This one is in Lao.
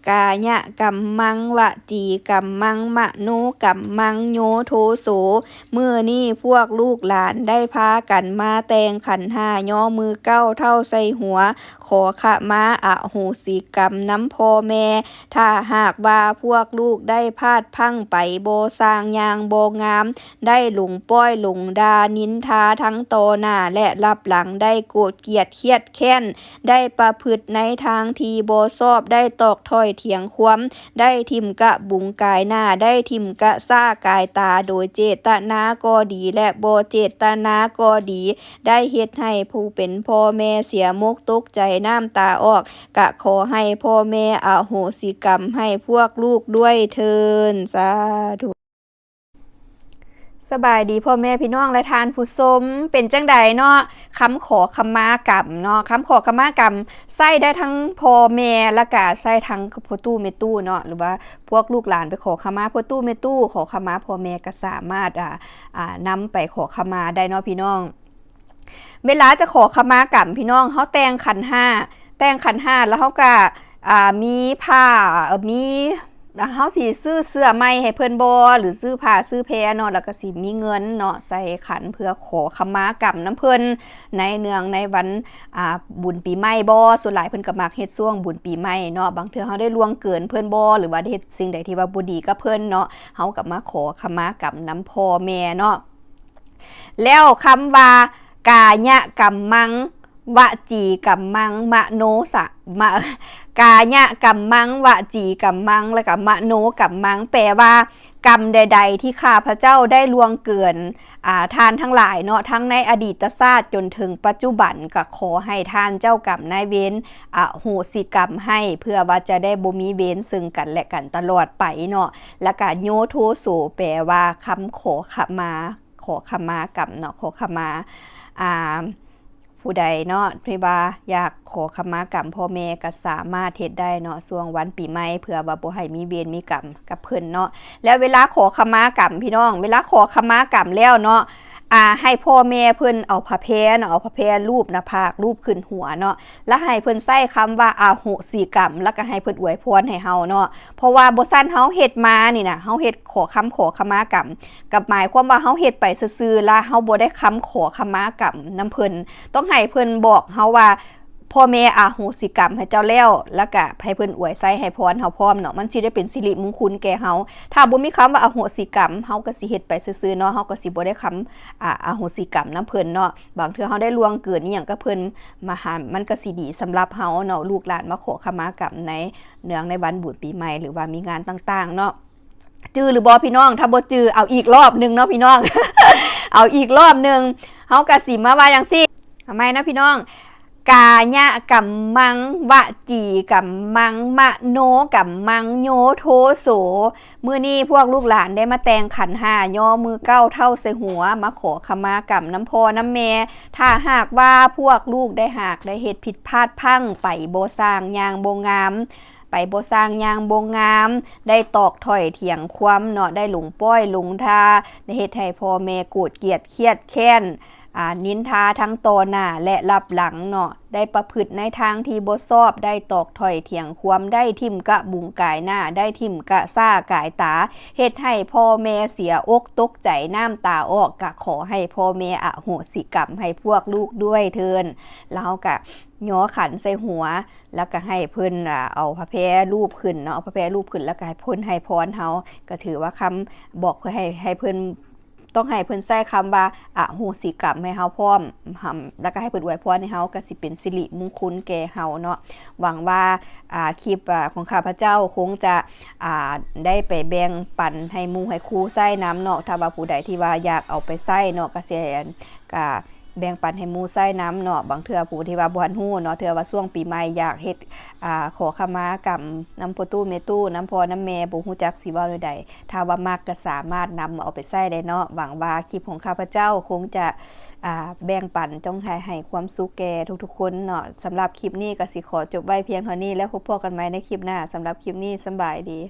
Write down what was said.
ກາຍະກຳມັງ ວະຈີກຳມັງ ມະໂນກຳມັງ ໂຍໂທໂສ. ມື້ນີ້ພວກລູກຫຼານໄດ້ພາກັນມາແຕ່ງຂັນຫ້າ ຍໍມືກ້າວເທົ້າໃສ່ຫົວ ຂໍຂະມາອະໂຫສິກຳນຳພໍ່ແມ່. ຖ້າຫາກວ່າພວກລູກໄດ້ພາດພລັ້ງໄປ ບໍ່ສ້າງຢ່າງບໍ່ງາມ, ໄດ້ຫຼົງປ້ອຍຫຼົງດ່ານິນທາທັງຕໍ່ໜ້າ ແລະ ລັບຫຼັງ, ໄດ້ໂກດກຽດຄຽດແຄ້ນ, ໄດ້ປະພຶດໃນທາງທີ່ບໍ່ຊອບ, ໄດ້ຕອກຖອຍຖຽງຄວາມ, ໄດ້ຖິ້ມກະບຸງກາຍໜ້າ, ໄດ້ຖິ້ມກະຊ້າກາຍຕາ ໂດຍເຈດຕະນາກໍດີ ແລະ ບໍ່ເຈດຕະນາກໍດີ, ໄດ້ເຮັດໃຫ້ຜູ້ເປັນພໍ່ແມ່ເສຍມົກຕົກໃຈນ້ຳຕາອອກ, ກະຂໍໃຫ້ພໍ່ແມ່ອະໂຫສິກຳໃຫ້ພວກລູກດ້ວຍເທີ້ນ. ສາທຸ. ສະບາຍດີພໍ່ແມ່ພີ່ນ້ອງ ແລະ ທ່ານຜູ້ຊົມ. ເປັນຈັ່ງໃດເນາະ ຄຳຂໍຂະມາກຳເນາະ? ຄຳຂໍຂະມາກຳໃຊ້ໄດ້ທັງພໍ່ແມ່ ແລະ ກະໃຊ້ທັງພໍ່ຕູ້ແມ່ຕູ້ເນາະ ຫຼືວ່າພວກລູກຫຼານໄປຂໍຂະມາພໍ່ຕູ້ແມ່ຕູ້ ຂໍຂະມາພໍ່ແມ່ ກະສາມາດ ອ່າ ອ່າ ນຳໄປຂໍຂະມາໄດ້ເນາະພີ່ນ້ອງ. ເວລາຈະຂໍຂະມາກຳພີ່ນ້ອງ ເຮົາແຕ່ງຂັນຫ້າ ແຕ່ງຂັນຫ້າ ແລ້ວເຮົາກະ ອ່າ ມີຜ້າ ເອີ ມີ ເຮົາຊິຊື້ເສື້ອໃໝ່ໃຫ້ເພິ່ນບໍ່ ຫຼື ຊື້ຜ້າຊື້ແພເນາະ ແລ້ວກະຊິມີເງິນເນາະ ໃສ່ຂັນເພື່ອຂໍຂະມາກຳນຳເພິ່ນ ໃນເນື່ອງໃນວັນ ອ່າ ບຸນປີໃໝ່ບໍ່. ສ່ວນຫຼາຍເພິ່ນກະມັກເຮັດຊ່ວງບຸນປີໃໝ່ເນາະ. ບາງເທື່ອເຮົາໄດ້ລ່ວງເກີນເພິ່ນບໍ່ ຫຼືວ່າໄດ້ເຮັດສິ່ງໃດທີ່ວ່າບໍ່ດີກັບເພິ່ນເນາະ ເຮົາກະມາຂໍຂະມາກຳນຳພໍ່ແມ່ເນາະ. ແລ້ວຄຳວ່າ ກາຍະກຳມັງ ວະຈີກຳມັງ ມະໂນສະ ມະ ກາຍະກຳມັງ ວະຈີກຳມັງ ແລ້ວກະມະໂນກຳມັງ ແປວ່າ ກຳໃດໆທີ່ຂ້າພະເຈົ້າໄດ້ລ່ວງເກີນ ອ່າ ທ່ານທັງຫຼາຍເນາະ ທັງໃນອະດີດຕະຊາດຈົນເຖິງປັດຈຸບັນ ກະຂໍໃຫ້ທ່ານເຈົ້າກຳນາຍເວນອະໂຫສິກຳໃຫ້ ເພື່ອວ່າຈະໄດ້ບໍ່ມີເວນເຊິ່ງກັນແລະກັນຕະຫຼອດໄປເນາະ. ແລ້ວກະໂຍໂທໂສ ແປວ່າຄຳຂໍຂະມາ ຂໍຂະມາກຳເນາະ ຂໍຂະມາ ອ່າ ຜູ້ໃດເນາະທີ່ວ່າຢາກຂໍຂະມາກຳພໍ່ແມ່ກະສາມາດເຮັດໄດ້ເນາະ ຊ່ວງວັນປີໃໝ່ ເພື່ອວ່າບໍ່ໃຫ້ມີເວນມີກຳກັບເພິ່ນເນາະ. ແລ້ວເວລາຂໍຂະມາກຳພີ່ນ້ອງ ເວລາຂໍຂະມາກຳແລ້ວເນາະ ອ່າ ໃຫ້ພໍ່ແມ່ເພິ່ນເອົາຜ້າແພເນາະ ເອົາຜ້າແພລູບໜ້າຜາກ ລູບຂຶ້ນຫົວເນາະ ແລ້ວໃຫ້ເພິ່ນໃຊ້ຄຳວ່າ ອະໂຫສິກຳ ແລ້ວກະໃຫ້ເພິ່ນອວຍພອນໃຫ້ເຮົາເນາະ. ເພາະວ່າບໍ່ຊັ້ນເຮົາເຮັດມານີ້ນະ ເຮົາເຮັດຂໍຄຳ ຂໍຂະມາກຳ ກະໝາຍຄວາມວ່າເຮົາເຮັດໄປຊື່ໆ ລະເຮົາບໍ່ໄດ້ຄຳຂໍຂະມາກຳນຳເພິ່ນ. ຕ້ອງໃຫ້ເພິ່ນບອກເຮົາວ່າ ພໍ່ແມ່ອະໂຫສິກຳໃຫ້ເຈົ້າແລ້ວ ລະກະໃຫ້ເພິ່ນອວຍໄຊໃຫ້ພອນເຮົາພ້ອມເນາະ ມັນຊິໄດ້ເປັນສິລິມຸງຄຸນແກ່ເຮົາ. ຖ້າບໍ່ມີຄຳວ່າອະໂຫສິກຳ ເຮົາກະຊິເຮັດໄປຊື່ໆເນາະ ເຮົາກະຊິບໍ່ໄດ້ຄຳ ອາ ອະໂຫສິກຳນຳເພິ່ນເນາະ. ບາງເທື່ອເຮົາໄດ້ລ່ວງເກີນອີ່ຫຍັງກັບເພິ່ນມາຫາ ມັນກະຊິດີສຳລັບເຮົາເນາະ ລູກຫຼານມາຂໍຂະມາກຳໃນເນື່ອງໃນວັນບຸນປີໃໝ່ ຫຼືວ່າມີງານຕ່າງໆເນາະ. ຈື່ຫຼືບໍ່ພີ່ນ້ອງ? ຖ້າບໍ່ຈື່ ເອົາອີກລອບໜຶ່ງເນາະພີ່ນ້ອງ ເອົາອີກລອບໜຶ່ງ ເຮົາກະຊິມາວ່າຈັ່ງຊີ້ ເອົາໃໝ່ເນາະພີ່ນ້ອງ ກາຍະກຳມັງ ວະຈີກຳມັງ ມະໂນກຳມັງ ໂຍໂທໂສ. ມື້ນີ້ພວກລູກຫຼານໄດ້ມາແຕ່ງຂັນຫ້າ ຍໍມືກ້າວເທົ້າໃສ່ຫົວ ມາຂໍຂະມາກຳນຳພໍ່ນຳແມ່. ຖ້າຫາກວ່າພວກລູກໄດ້ຫາກໄດ້ເຮັດຜິດພາດພລັ້ງໄປ ບໍ່ສ້າງຢ່າງບໍ່ງາມ ໄປບໍ່ສ້າງຢ່າງບໍ່ງາມ, ໄດ້ຕອກຖ້ອຍຖຽງຄວາມເນາະ, ໄດ້ຫຼົງປ້ອຍຫຼົງທ່າ, ໄດ້ເຮັດໃຫ້ພໍ່ແມ່ໂກດກຽດຄຽດແຄ້ນ, ອາ, ນິນທາທັງຕໍ່ໜ້າ ແລະ ລັບຫຼັງເນາະ, ໄດ້ປະພຶດໃນທາງທີ່ບໍ່ຊອບ, ໄດ້ຕອກຖ້ອຍຖຽງຄວາມ, ໄດ້ຖິ້ມກະບຸງກາຍໜ້າ, ໄດ້ຖິ້ມກະຊ້າກາຍຕາ, ເຮັດໃຫ້ພໍ່ແມ່ເສຍອົກຕົກໃຈ, ນ້ຳຕາອອກ, ກະຂໍໃຫ້ພໍ່ແມ່ອະໂຫສິກຳໃຫ້ພວກລູກດ້ວຍເທີ້ນ. ແລ້ວເຮົາກະຍໍຂັນໃສ່ຫົວ, ແລ້ວກະໃຫ້ເພິ່ນ ອາ ເອົາຜ້າແພລູບຂຶ້ນເນາະ, ເອົາຜ້າແພລູບຂຶ້ນ ແລ້ວກະໃຫ້ເພິ່ນໃຫ້ພອນເຮົາ, ກະຖືວ່າຄຳບອກເພື່ອໃຫ້ ໃຫ້ເພິ່ນ ຕ້ອງໃຫ້ເພິ່ນໃຊ້ຄຳວ່າ ອະໂຫສິກຳໃຫ້ເຮົາພ້ອມ, ແລ້ວກະໃຫ້ເພິ່ນອວຍພອນໃຫ້ເຮົາ, ກະຊິເປັນສິລິມຸງຄຸນແກ່ເຮົາເນາະ. ຫວັງວ່າ ອາ ຄລິບ ອາ ຂອງຂ້າພະເຈົ້າຄົງຈະ ອາ ໄດ້ໄປແບ່ງປັນໃຫ້ໝູ່ໃຫ້ຄູ່ໃຊ້ນຳເນາະ. ຖ້າວ່າຜູ້ໃດທີ່ວ່າຢາກເອົາໄປໃຊ້ເນາະ ກະຊິ ກະ ແບ່ງປັນໃຫ້ໝູ່ໃຊ້ນຳເນາະ. ບາງເທື່ອຜູ້ທີ່ວ່າບໍ່ທັນຮູ້ເນາະ, ເທື່ອວ່າຊ່ວງປີໃໝ່ຢາກເຮັດ ອາ ຂໍຂະມາກຳນຳພໍ່ຕູ້ແມ່ຕູ້, ນຳພໍ່ນຳແມ່, ບໍ່ຮູ້ຈັກຊິເວົ້າແນວໃດ, ຖ້າວ່າມັກກະສາມາດນຳເອົາໄປໃຊ້ໄດ້ເນາະ. ຫວັງວ່າຄລິບຂອງຂ້າພະເຈົ້າຄົງຈະ ອາ ແບ່ງປັນ ຈົ່ງໃຫ້ ໃຫ້ຄວາມສຸກແກ່ທຸກໆຄົນເນາະ. ສຳລັບຄລິບນີ້ກະຊິຂໍຈົບໄວ້ພຽງເທົ່ານີ້ ແລ້ວພົບພໍ້ກັນໃໝ່ໃນຄລິບໜ້າ. ສຳລັບຄລິບນີ້ ສຳບາຍດີ.